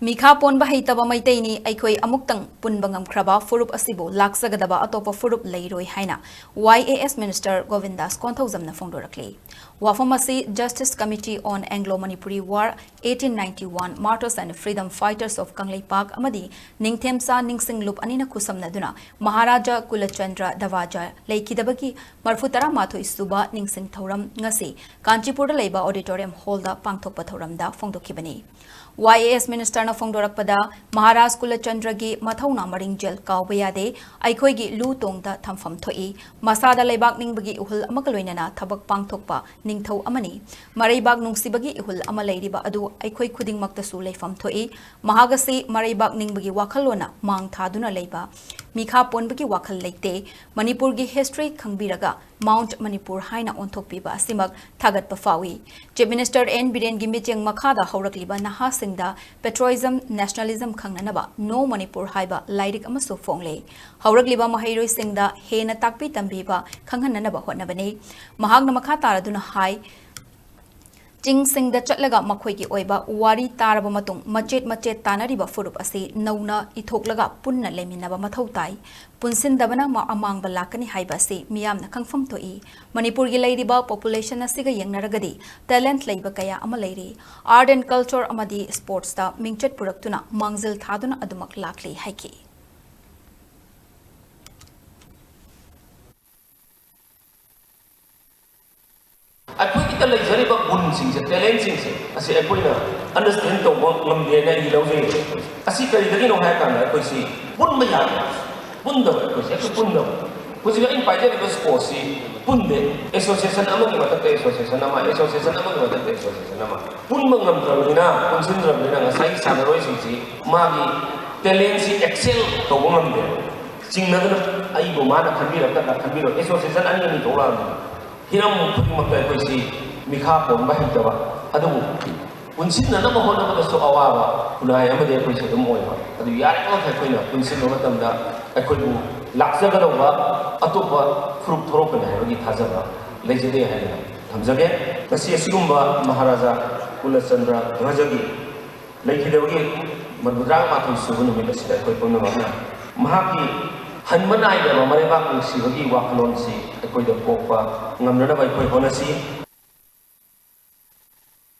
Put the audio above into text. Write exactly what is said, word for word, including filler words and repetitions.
ꯃꯤꯈꯥ ꯄꯣꯟꯕ ꯍꯩꯇꯕ ꯃꯩꯇꯩꯅꯤ, ꯑꯩꯈꯣꯏ ꯑꯃꯨꯛꯇꯪ ꯄꯨꯟꯕ ꯉꯝꯈ꯭ꯔꯕ ꯐꯨꯔꯨꯞ ꯑꯁꯤꯕꯨ ꯂꯥꯛꯆꯒꯗꯕ ꯑꯇꯣꯞꯄ ꯐꯨꯔꯨꯞ ꯂꯩꯔꯣꯏ ꯍꯥꯏꯅ Y A S Minister ꯒꯣꯕꯤꯟꯗꯥꯁ ꯀꯣꯟꯊꯧꯖꯝꯅ ꯐꯣꯡꯗꯣꯔꯛꯂꯤ꯫ ꯋꯥꯐꯝ ꯑꯁꯤ Justice Committee on Anglo-Manipuri War, eighteen ninety-one Martyrs and Freedom Fighters of Kangleipak ꯑꯃꯗꯤ ꯅꯤꯡꯊꯦꯝꯆꯥ ꯅꯤꯡꯁꯤꯡꯂꯨꯞ ꯑꯅꯤꯅ ꯈꯨꯠꯁꯝꯅꯗꯨꯅ ꯃꯍꯥꯔꯥꯖꯥ ꯀꯨꯂꯆꯟꯗ꯭ꯔ ꯗꯕꯥꯖꯥ ꯂꯩꯈꯤꯗꯕꯒꯤ ꯃꯔꯐꯨ ꯇꯔꯥꯃꯥꯊꯣꯏ ꯁꯨꯕ ꯅꯤꯡꯁꯤꯡ ꯊꯧꯔꯝ ꯉꯁꯤ ꯀꯥꯟꯆꯤꯄꯨꯔꯗ ꯂꯩꯕ Auditorium Hall ꯗ ꯄꯥꯡꯊꯣꯛꯄ ꯊꯧꯔꯝꯗ ꯐꯣꯡꯗꯣꯛꯈꯤꯕꯅꯤ꯫ Y A S Minister ꯅ ꯐꯣꯡꯗꯣꯔꯛꯄꯗ, ꯃꯍꯥꯔꯥꯖ ꯀꯨꯂꯆꯟꯗ꯭ꯔꯒꯤ ꯃꯊꯧꯅꯥ ꯃꯔꯤꯡꯖꯦꯜ ꯀꯥꯎꯕ ꯌꯥꯗꯦ, ꯑꯩꯈꯣꯏꯒꯤ ꯂꯨ ꯇꯣꯡꯗ ꯊꯝꯐꯝ ꯊꯣꯛꯏ, ꯃꯁꯥꯗ ꯂꯩꯕꯥꯛ ꯅꯤꯡꯕꯒꯤ ꯏꯍꯨꯜ ꯑꯃꯒ ꯂꯣꯏꯅꯅ ꯊꯕꯛ ꯄꯥꯡꯊꯣꯛꯄ ꯅꯤꯡꯊꯧ ꯑꯃꯅꯤ꯫ ꯃꯔꯩꯕꯥꯛ ꯅꯨꯡꯁꯤꯕꯒꯤ ꯏꯍꯨꯜ ꯑꯃ ꯂꯩꯔꯤꯕ ꯑꯗꯨ ꯑꯩꯈꯣꯏ ꯈꯨꯗꯤꯡꯃꯛꯇꯁꯨ ꯂꯩꯐꯝ ꯊꯣꯛꯏ꯫ ꯃꯍꯥꯛ ꯑꯁꯤ ꯃꯔꯩꯕꯥꯛ ꯅꯤꯡꯕꯒꯤ ꯋꯥꯈꯜꯂꯣꯟꯅ ꯃꯥꯡ ꯊꯥꯗꯨꯅ ꯂꯩꯕ, ꯃꯤꯈꯥ ꯄꯣꯟꯕꯒꯤ ꯋꯥꯈꯜ ꯂꯩꯇꯦ꯫ ꯃꯅꯤꯄꯨꯔꯒꯤ history ꯈꯪꯕꯤꯔꯒ Mount Manipur ꯍꯥꯏꯅ ꯑꯣꯟꯊꯣꯛꯄꯤꯕ ꯑꯁꯤꯃꯛ ꯊꯥꯒꯠꯄ ꯐꯥꯎꯏ꯫ Chief Minister N ꯕꯤꯔꯦꯟꯒꯤ ꯃꯤꯠꯌꯦꯡ ꯃꯈꯥꯗ ꯍꯧꯔꯛꯂꯤꯕ ꯅꯍꯥꯁꯤꯡꯗ patriotism, nationalism ꯈꯪꯅꯅꯕ No Manipur ꯍꯥꯏꯕ ꯂꯥꯏꯔꯤꯛ ꯑꯃꯁꯨ ꯐꯣꯡꯂꯦ꯫ ꯍꯧꯔꯛꯂꯤꯕ ꯃꯍꯩꯔꯣꯏꯁꯤꯡꯗ ꯍꯦꯟꯅ ꯇꯥꯛꯄꯤ ꯇꯝꯕꯤꯕ ꯈꯪꯍꯟꯅꯅꯕ ꯍꯣꯠꯅꯕꯅꯤ꯫ ꯃꯍꯥꯛꯅ ꯃꯈꯥ ꯇꯥꯔꯗꯨꯅ ꯍꯥꯏ, ꯆꯤꯡꯁꯤꯡꯗ ꯆꯠꯂꯒ ꯃꯈꯣꯏꯒꯤ ꯑꯣꯏꯕ ꯋꯥꯔꯤ ꯇꯥꯔꯕ ꯃꯇꯨꯡ, ꯃꯆꯦꯠ ꯃꯆꯦꯠ ꯇꯥꯅꯔꯤꯕ ꯐꯨꯔꯨꯞ ꯑꯁꯤ ꯅꯧꯅ ꯏꯊꯣꯛꯂꯒ ꯄꯨꯟꯅ ꯂꯩꯃꯤꯟꯅꯕ ꯃꯊꯧ ꯇꯥꯏ꯫ ꯄꯨꯟꯁꯤꯟꯗꯕꯅ ꯃ-, ꯑꯃꯥꯡꯕ ꯂꯥꯛꯀꯅꯤ ꯍꯥꯏꯕ ꯑꯁꯤ ꯃꯤꯌꯥꯝꯅ ꯈꯪꯐꯝ ꯊꯣꯛꯏ꯫ ꯃꯅꯤꯄꯨꯔꯒꯤ ꯂꯩꯔꯤꯕ population ꯑꯁꯤꯒ ꯌꯦꯡꯅꯔꯒꯗꯤ talent ꯂꯩꯕ ꯀꯌꯥ ꯑꯃ ꯂꯩꯔꯤ꯫ Art and culture ꯑꯃꯗꯤ sports ꯇ ꯃꯤꯡꯆꯠ ꯄꯨꯔꯛꯇꯨꯅ ꯃꯥꯡꯖꯤꯜ ꯊꯥꯗꯨꯅ ꯑꯗꯨꯃꯛ ꯂꯥꯛꯂꯤ ꯍꯥꯏꯈꯤ꯫ ꯑꯩꯈꯣꯏꯒꯤꯗ ꯂꯩꯖꯔꯤꯕ ꯒꯨꯟꯁꯤꯡꯁꯦ, talent ꯁꯤꯡꯁꯦ, ꯑꯁꯤ ꯑꯩꯈꯣꯏꯅ understand ꯇꯧꯕ ꯉꯝꯗꯦꯅ ꯑꯩꯗꯤ ꯂꯧꯖꯩ꯫ ꯑꯁꯤ ꯀꯔꯤꯗꯒꯤꯅꯣ ꯍꯥꯏꯔ ꯀꯥꯟꯗ ꯑꯩꯈꯣꯏꯁꯤ ꯄꯨꯟꯕ ꯌꯥꯗꯦ꯫ ꯄꯨꯟꯗꯕ ꯑꯩꯈꯣꯏꯁꯦ ꯍꯦꯛꯇ ꯄꯨꯟꯗꯕ꯫ ꯍꯧꯖꯤꯛ ꯑꯩꯅ ꯄꯥꯏꯖꯔꯤꯕ sports ꯁꯤ ꯄꯨꯟꯗꯦ꯫ Association ꯑꯃꯒꯤ ꯃꯊꯛꯇ association ꯑꯃ, association ꯑꯃꯒꯤ ꯃꯊꯛꯇ association ꯑꯃ꯫ ꯄꯨꯟꯕ ꯉꯝꯗ꯭ꯔꯕꯅꯤꯅ, ꯄꯨꯟꯁꯤꯟꯗ꯭ꯔꯕꯅꯤꯅ ꯉꯁꯥꯏꯒꯤ ꯁꯥꯟꯅꯔꯣꯏꯁꯤꯡꯁꯤ ꯃꯥꯒꯤ talent ꯁꯤ excel ꯇꯧꯕ ꯉꯝꯗꯦ꯫ ꯆꯤꯡꯅꯗꯅ ꯑꯩꯕꯨ ꯃꯥꯅ ꯈꯟꯕꯤꯔꯛꯀꯗ꯭ꯔꯥ ꯈꯟꯕꯤꯔꯣꯏ꯫ Association ꯑꯅꯤ ꯑꯅꯤ ꯊꯣꯛꯂꯛꯑꯕꯅꯤ꯫ ꯍꯤꯔꯝ ꯈꯨꯗꯤꯡꯃꯛꯇ ꯑꯩꯈꯣꯏꯁꯤ ꯃꯤꯈꯥ ꯄꯣꯟꯕ ꯍꯩꯇꯕ, ꯑꯗꯨꯕꯨ ꯄꯨꯟꯁꯤꯟꯅꯅꯕ ꯍꯣꯠꯅꯕꯗꯁꯨ ꯑꯋꯥꯕ ꯈꯨꯟꯅꯥꯏ ꯑꯃꯗꯤ ꯑꯩꯈꯣꯏꯁꯦ ꯑꯗꯨꯝ ꯑꯣꯏꯕ꯫ ꯑꯗꯨ ꯌꯥꯔꯤꯕꯃꯈꯩ ꯑꯩꯈꯣꯏꯅ ꯄꯨꯟꯁꯤꯟꯕ ꯃꯇꯝꯗ ꯑꯩꯈꯣꯏꯕꯨ ꯂꯥꯛꯆꯒꯗꯧꯕ ꯑꯇꯣꯞꯄ ꯐꯨꯔꯨꯞ ꯊꯣꯔꯛꯀꯅꯤ ꯍꯥꯏꯕꯒꯤ ꯊꯥꯖꯕ ꯂꯩꯖꯗꯦ ꯍꯥꯏꯗꯅ ꯊꯝꯖꯒꯦ꯫ ꯉꯁꯤ ꯑꯁꯤꯒꯨꯝꯕ ꯃꯍꯥꯔꯥꯖꯥ ꯀꯨꯂꯆꯟꯗ꯭ꯔ ꯙ꯭ꯋꯖꯒꯤ ꯂꯩꯈꯤꯗꯕꯒꯤ ꯃꯧꯗ꯭ꯔꯥ ꯃꯥꯊꯣꯏ ꯁꯨꯕ ꯅꯨꯃꯤꯠ ꯑꯁꯤꯗ ꯑꯩꯈꯣꯏ ꯄꯨꯝꯅꯃꯛꯅ ꯃꯍꯥꯛꯀꯤ ꯍꯟꯕ ꯅꯥꯏꯗꯕ ꯃꯔꯩꯕꯥꯛ ꯅꯨꯡꯁꯤꯕꯒꯤ ꯋꯥꯈꯜꯂꯣꯟꯁꯤ ꯑꯩꯈꯣꯏꯗ ꯄꯣꯛꯄ ꯉꯝꯅꯅꯕ ꯑꯩꯈꯣꯏ ꯍꯣꯠꯅꯁꯤ꯫